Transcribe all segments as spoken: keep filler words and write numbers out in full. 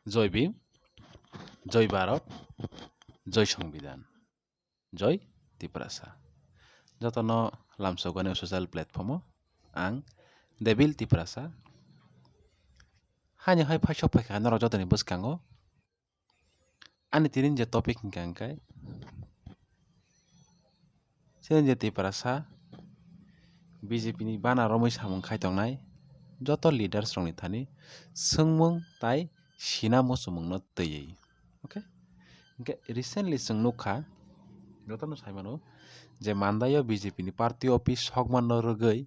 Joy Bhim, Joy Bharat, Joy Songbidan, Joy Tiprasa. Jotono lamsogani social platform o ang Debil Tiprasa. Hani hai phaisok phaikha norok jotoni bwskango. Ani tini je topic hwnkha hwnkhe, chini je Tiprasa B J P ni bana romwi samung khai tongnai joto leaders rokni thani swngmung tai sina muchumungno twiwi. Okay? Hwnkhe recently chwng nukha, jotono saimano je Mandaio B J P ni party office sokmanno rwgwi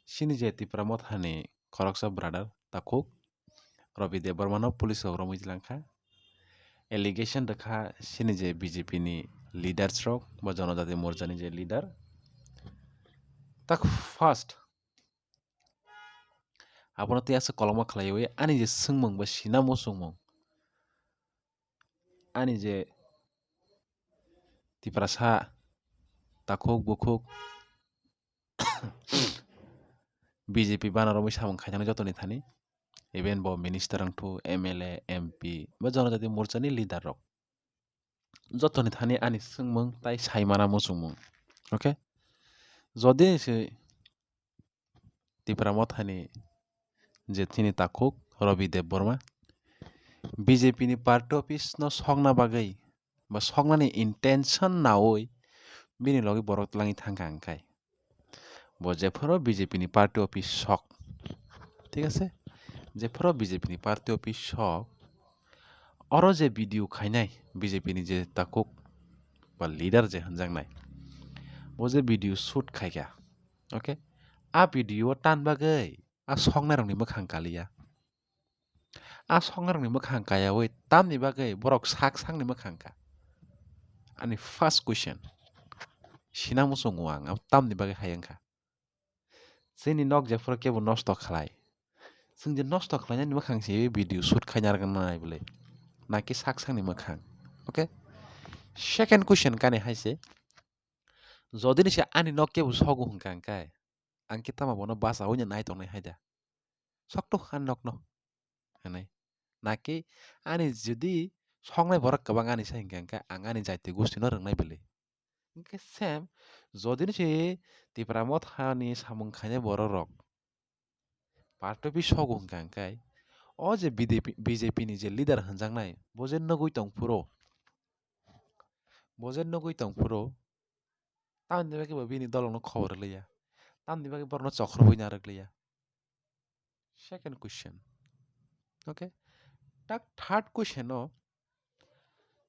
chini je Tipra Mothani khoroksa brother takhuk Robi Debbarmano police rok romwi langkha. Allegation rwkha chini je B J P ni leaders rok ba Jonojati Morcha ni je leader. Tak first abono tei aswk kolokma khlaiwi ani je swngmung ba sina muchungmung, ani je Tiprasa takhuk bukhuk B J P bana romwi samung khainani jotoni thani, even bo minister wngthu, M L A, M P ba Jonojati Morcha ni leader rok, jotoni thani ani swngmung tai saimana muchungmung. Okay? Jodi se Tipra Mothani je thini takhuk Robi Debbarma B J P ni party office no sokna bagwi ba soknani intention nawi bini logi borok twlangwi thangkha hwnkhe, bo jephuru B J P ni party office sok, thik ase, jephuru B J P ni party office sok, oro je video khainai B J P ni je takhuk ba leader je hwnjaknai, bo je video shoot khaikha, okay, a video o tan bagwi a soknairokni mwkhang kaliya. A soknairokni mwkhang kayawi tamni bagwi borok sak sakni mwkhang ka? Ani first question. Sina muchungo ang, abo tamni bagwi hai wngkha. Chini nok jephuru kebo nosto khlai. Chwng je nosto khlainani mwkhang se video shoot khaina rwgwna nai bwle. Naki sak sakni mwkhang. Okay? Second question kani hai se. Jodi ni se ani nok kebo sogo hwnkha hwnkhe, ang khe tamo bono bachaui no nai tongnai hai da. Sokto ani nokno, hwnwi. Naki ani jodi soknai borok kwbang ani se hwnkha hwnkhe, ang ani jaiti gostino rwngnai bwle. Hwnkhe same, jodi ni se Tipra Mothani samung khainai borok rok party office sogo hwnkha hwnkhe, o je B D P, B J P ni je leader hwnjaknai, bo je nugui tong phuru, bo je nugui tong phuru, tamni bagwi bo bini dolokno khobor rwliya, tamni bagwi borokno chokhorwi narwkliya. Second question. Okay? Tak third question o,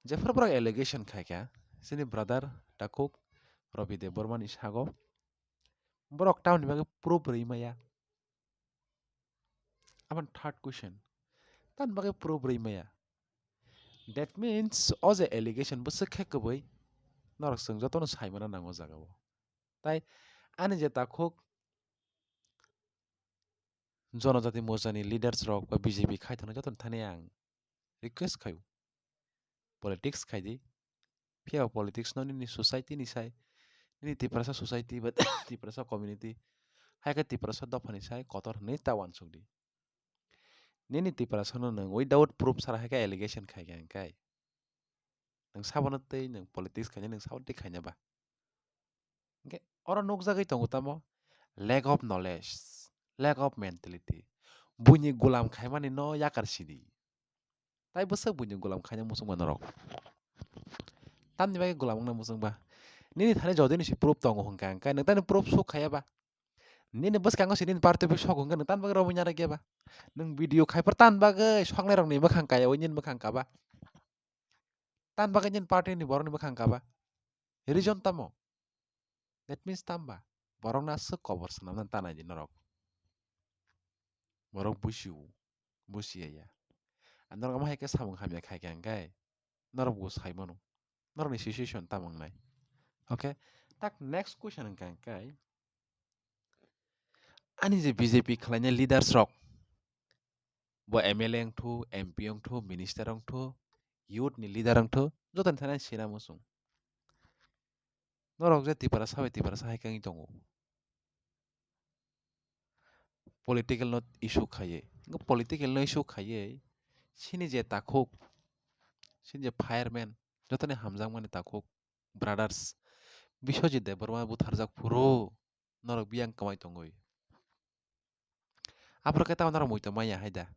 jephuru borok allegation khaikha, chini brother takhuk Robi Debbarma ni sago, borok tamni bagwi proof rwi maya? Aboni third question, tamni bagwi proof rwi maya? That means, o je allegation bwswk khe kwbwi, norok chwng jotono saimano nango o jagao. Tai ani je takhuk Jonojati Morcha ni leaders rok ba B J P khai tongnai jotoni thani ang request khaio, politics khai di. Phiya politics no nini society ni sai, nini Tiprasa society ba Tiprasa community, hai khe Tiprasa dopha ni sai kotor hwnwi ta uansuk di. Nini Tiprasa no nwng without proof sara hai khe allegation khai khe hwnkhe, nwng sabono tei nwng politics khainai, nwng sabono tei khaina ba? Hwnkhe oro nukjagwi tongo tamo, lack of knowledge, lack of mentality. Buini gulam khaimani no yakar sidi. Tai bwswk buini gulam khaina muchungma norok? Tamni bagwi gulam wngna muchungba? Nini thani jodi ni se proof tongo hwnkha hwnkhe, nwng tani proof suk khaya ba? Nini bwskango se nini party office sogo hwnkhe, nwng tani bagwi romwi narwk ya ba? Nwng video khai phar tani bagwi soknai rokni mwkhang kaya, o nini mwkhang kaba? Tani bagwi nini party ni borokni mwkhang kaba? Reason tamo? That means tamba? Borokno aswk kobor swnamnani ta nai di norok. Borok busiu, busiya ya. Ang norok omo hai khe samung hamya khai kha hwnkhe, norok bo sai mano. Norokni situation tamo wngnai. Okay? Tak next question hwnkha hwnkhe, ani je B J P khlainai leaders rok, bo M L A wngthu, M P wngthu, minister wngthu, youth ni leader wngthu, jotoni thani sina muchung. Norok je Tiprasa bai Tiprasa hai khe wngwi tongo. Political no issue khaiwi, political no issue khaiwi Chini je takhuk, chini je fireman, jotoni hamjakmani takhuk, brothers, Biswajit Debbarma butharjak phuru norok biyang kwmai tongwi. Aphuru khe tamo norok muitu manya hai da?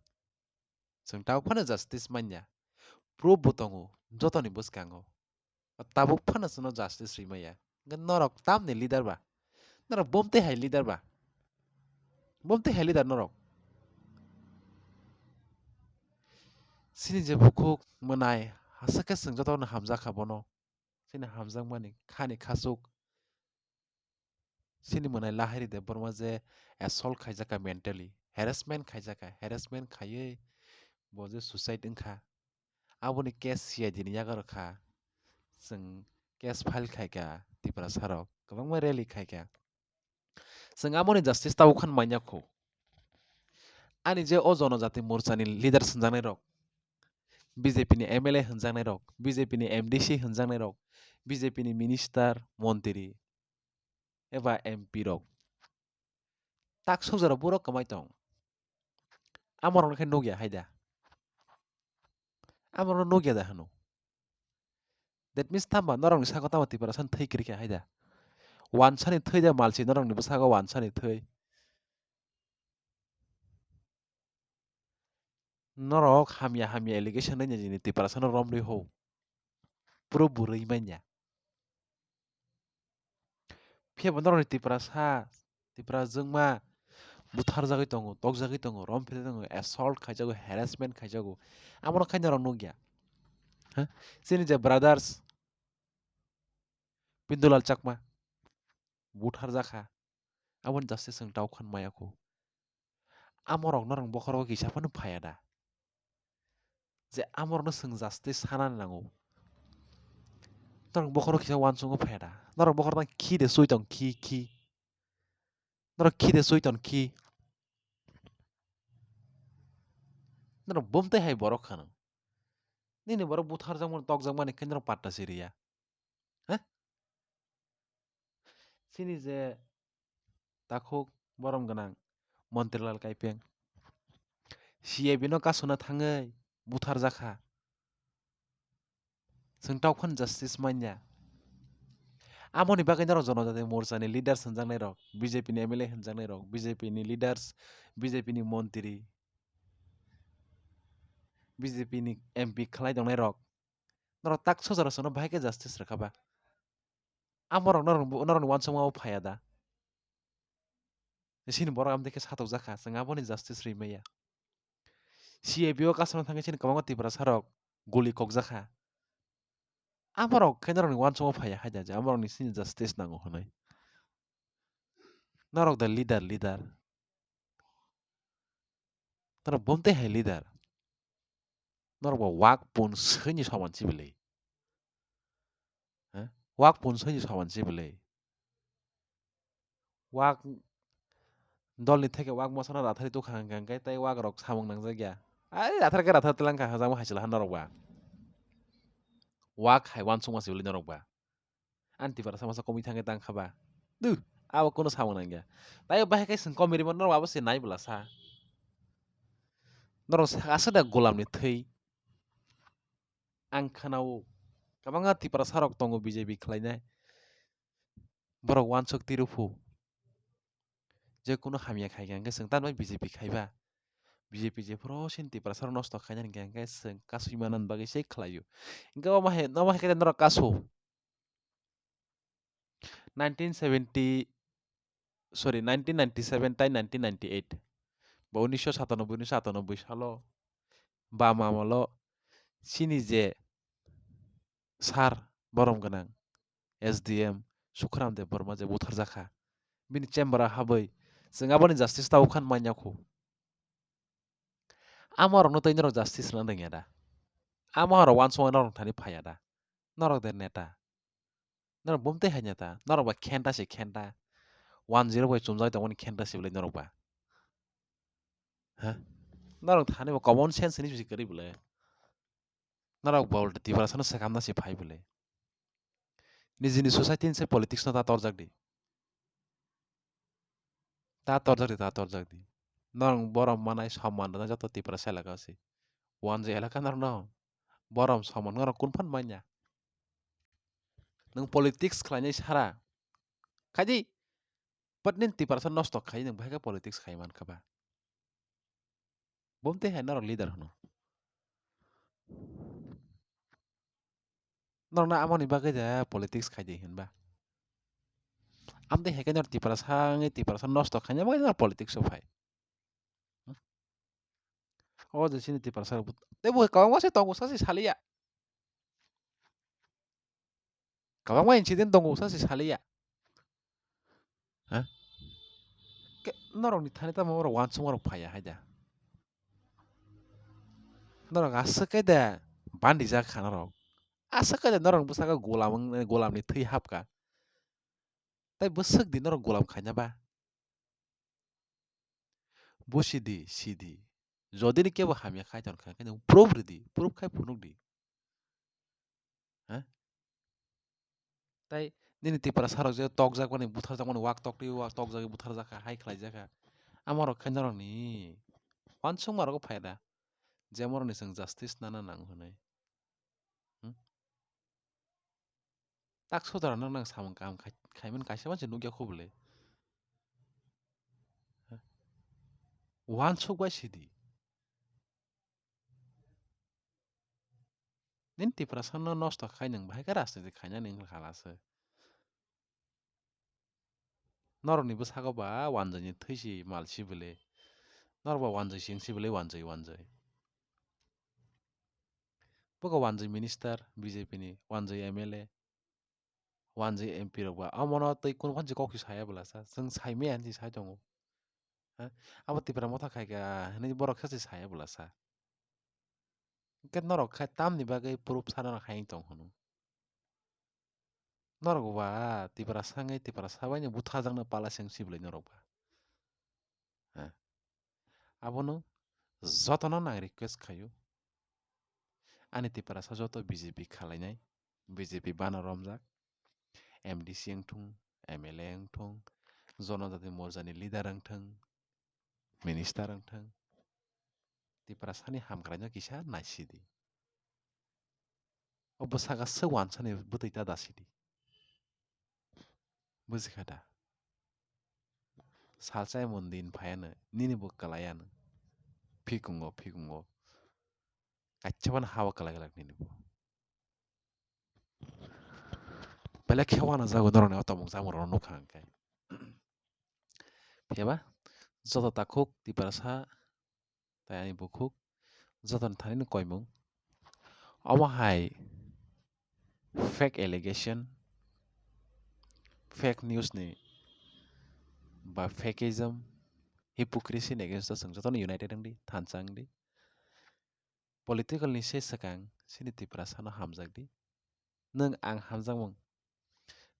Chwng tabuk phano justice manya. Proof bo tongo jotoni bwskango. Tabuk phano chwngno justice rimaya. Hwnkhe norok tamni leader ba? Norok bomtwi hai leader ba? Bomtwi hai leader norok? Chini je bukhuk mwnai, aswk khe chwng jotono hamjakha bono. Chini hamjakmani khani khasuk. Chini mwnai Lahiri Debbarma je assault khaijakha mentally, harassment khaijakha, harassment khaiwi bo je suicide wngkha. Aboni case C I D ni yago rwkha. Chwng case file khaikha Tiprasa rok, kwbangma rally khaikha. Chwng amoni justice tabuk khan manya kho. Ani je o jonojati morchani leader swnjaknai rok, B J P ni M L A hwnjaknai rok, B J P ni M D C hwnjaknai rok, B J P ni minister, montri eba M P rok. Tak sokjaro borok kwmai tong. Amorokno khe nukya hai da. Amorokno nukya da hwno. That means tamo norokni saka tamo Tiprasa ni thwi kwrwi kha hai da. Wansani thwi da malsi norokni bwskango wansani thwi. Norok hamya hamya allegation nai nini Tiprasa no romri ho. Puro burui manya. Phiya bo norokni Tiprasa, Tipra jwngma butharjagwi tongo, tokjagwi tongo, romphirwi tongo, assault khaijago, harassment khaijago. Amo no khai norok nukya. Ha? Chini je brothers, Pindulal Chakma, butharjakha. Aboni justice chwng tau khan maya kho. Amorok norok bokhorogo kisa phano phaiya da? Je amorokno chwng justice sanani nango. Norok bokhoro kisa uansukma phaiya da? Norok bokhorok tang khi de sui tong, khi, khi. Norok khi de sui tong, khi. Norok bomtwi hai borok khano. Nini borok butharjakmani, tokjakmani khe norok patta siriya. Ha? Chini je takhuk borom gwnang Montrilal Kaipeng C I B no kasuna thangwi butharjakha. Chwng tau phano justice manya. Amoni bagwi norok Jonojati Morcha ni leaders hwnjaknai rok, B J P ni M L A hwnjaknai rok, B J P ni leaders, B J P ni montri, B J P ni M P khlai tongnai rok, norok tak sojaro sono bahai khe justice rwkha ba? Amorok norok, norokni uansukma o phaiya da? Chini borok amtwi khe satokjakha, chwng aboni justice rimaya. C I B o kasana thangwi chini kwbangma Tiprasa rok guli kokjakha. Amorok khe norokni uansukma phaiya hai da je amorokni chini justice nango hwnwi. Norok da leader, leader. Norok bomtwi hai leader. Norok bo wak pun swi ni soman sibili. Ha? Wak pun swi ni soman sibili. Wak dolni theke wak mosano rathari tukha hwnkha hwnkhe tei wak rok samung nangjakya. Ai rathar khe rathar twlang kha hajama hai chwla ha norok ba. Wak hai uansukma sibili norok ba. Ani Tiprasa masa komwi thangwi tang kha ba. Duh, abo kunu samung nangya. Tai bahai khe chwng komwi rwmani norok abo se nai bwla sa. Norok sa aswk da golamni thwi. Ang khwnao, kwbangma Tiprasa rok tongo B J P khlainai. Borok uansuk tiro phu. Je kunu hamya khai kha hwnkhe chwng tamni B J P khai ba. B J P jephuru chini Tiprasa rok nosto khainani hwnkhe, hwnkhe chwng kasui manani bagwi se khlaio. Hwnkhe omo hai, omo hai khe norok kasu. Nineteen seventy, sorry, nineteen ninety-seven tai nineteen ninety-eight, ba unisho satanoboi, unisho atanoboi salo bam amolo chini je sir borom gwnang S D M Sukharam Debbarma je butharjakha, bini chamber o habwi chwng aboni justice tabuk khan manya khu. Amorokno tei norok justice rwna rwngya da? Amorok uansukma norok thani phaiya da? Norok de neta. Norok bumtwi hai neta. Norok ba khenta se khenta. One zero bai chumjagwi tongmani khenta se bwlai norok ba. Ha? Norok thani bo common sense hinwi se kwrwi bwlai. Norok ba ulta Tiprasano swkamna se phai bwlai. Nijini society ni se politics no ta torjak di. Ta torjak di, ta torjak di. Norok borom manai somman rwna joto Tiprasa elaka o se. Wanjwi elaka norokno borom soman norok kun phan manya. Nwng politics khlainai sara. Khaidi, but nini Tiprasa nosto khai nwng bahai khe politics khai mankha ba. Bumtwi hai norok leader hwno. Norokno amoni bagwi je politics khaidi hinba. Amtwi hai khe norok Tiprasa wngwi Tiprasa nosto khaina bagwi norok politics o phai. O je chini Tiprasa rok bo, tei bo kwbangma se tongo, sachi saliya. Kwbangma incident tongo, sachi saliya. Ha? Ke, norokni thani tamo borok uansukma rok phaiya hai da. Norok aswk khe da bandijak kha norok. Aswk khe da norok bwskango golam wng, golamni thwi hapkha. Tei bwswk di norok golam khaina ba? Bo sidi, sidi. Jodi ni kebo hamya khai tong kha, khe proof ridi, proof khai phunuk di. Ha? Tai nini Tiprasa rok je tokjak mani, butharjak mani, wak tokri, wak tokjagwi butharjak kha, hai khlaijak kha. Amo rok khe norokni uansukma rogo phaida. Je morokni chwng justice nana nango hwnwi. Hmm? Tak sodara nang nang samung kaham khai-, khaimani kaisa manse nukya kho bwle. Uansuk bai sidi. Nini Tiprasa no nosto khai nwng bahai khe rajniti khainani wngkha halase. Norokni bwskango ba wanjwini thwi si mal si bwle. Norok ba wanjwi sing si bwle wanjwi wanjwi. Bogo wanjwi minister B J P ni, wanjwi M L A, wanjwi M P rok ba. Omono twi kunu phan se kok se saya bwlasa. Chwng sai maya hinwi sai tongo. Ha? Abo Tipra motha khai kha hinwi borok khe se saya bwlasa. Hwnkhe norok khe tamni bagwi proof sana hai tong hwno. Norok ba Tiprasa wngwi Tiprasa bai no butharjakna pala se wng si bwlai norok ba. Ha. Abono jotono ang request khaio. Ani Tiprasa joto B J P khalainai, B J P bana romjak, M D C wngthung, M L A wngthung, Jonojati Morjani leader wngthung, minister wngthung, Tiprasani hamkraino kisa naisidi. O bwsaka swk wansani bwtwi ta dasidi. Bujikha da? Salsa emon din phaiano, nini bo kwlaiano. Phikungo, phikungo. Kaisa phano hao kwlai glak nini bo. Belai khe uanajago norokni o tongmung chamung rokno nukha hwnkhe. Phiya ba, joto takhuk Tiprasa tai ani bukhuk, jotoni thani ni koimung. Omo hai fake allegation, fake news ni ba fakeism, hypocrisy ni against o chwng jotono united wngdi, thansa wngdi. Political ni se swkang chini Tiprasa no hamjakdi. Nwng ang hamjakmung.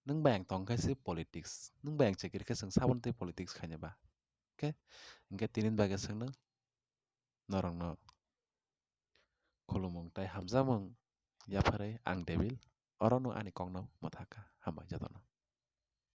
Nwng bai ang tong khe se politics. Nwng bai ang chakiri khe chwng saboni tei politics khaina ba. Khe, hwnkhe tini bagwi chwngno norokno khulumung tai hamjakmung yapharwi ang Debil. Orono ani kokno mwthakha. Hambai jotono.